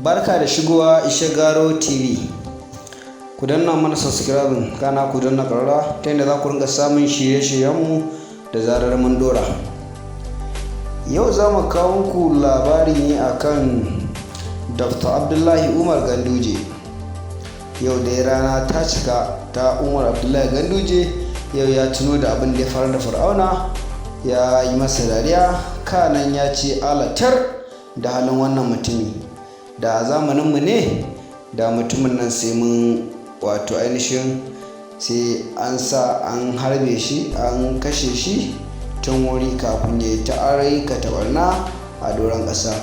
Barka da shigowa Ishagaro TV. Ku danna mana subscribing, kana ku danna ƙararrawa ta yadda za ku ringa samun shirye-shiryenmu da zarar mun dora. Yau za mu kawo muku labari ne akan Dr. Abdullahi Umar Ganduje. Yau dai rana ta cika ta Umar Abdullahi Ganduje. Yau ya tuno da abin da ya faru da Fir'auna, ya yi masa dariya, kanan ya ce alatar da halin wannan mutumi. Da zamaninmu ne, da mutumin nan sai mun wato ainihin sai an sa an harbe shi, an kashe shi tun wuri kafin ya ta aikata barna a doron ƙasa.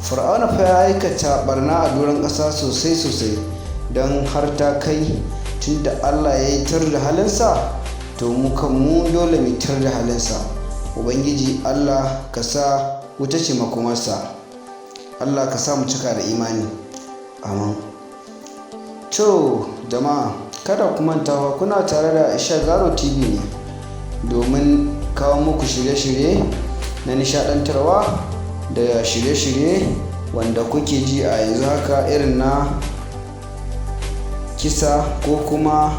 Fir'auna fa ya aikata barna a doron ƙasa sosai sosai, don har ta kai tun da Allah ya yi tir da halinsa, to mu kan mu dole mu tir da halinsa. Ubangiji Allah ka sa wuta ce makomarsa. Allah ka sa mu cika da imani, amin. To jama'a, kada ku manta kuna tare da Ishagaro TV ne domin kawo muku shirye-shirye na nishadantarwa da shirye-shirye wanda kuke ji a yanzu haka, irin na kisa ko kuma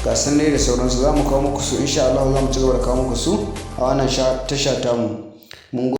gasan da sauransu. Za mu kawo muku su insha Allah. Za mu ci gaba da kawo muku su a wannan tasha tamu. Mun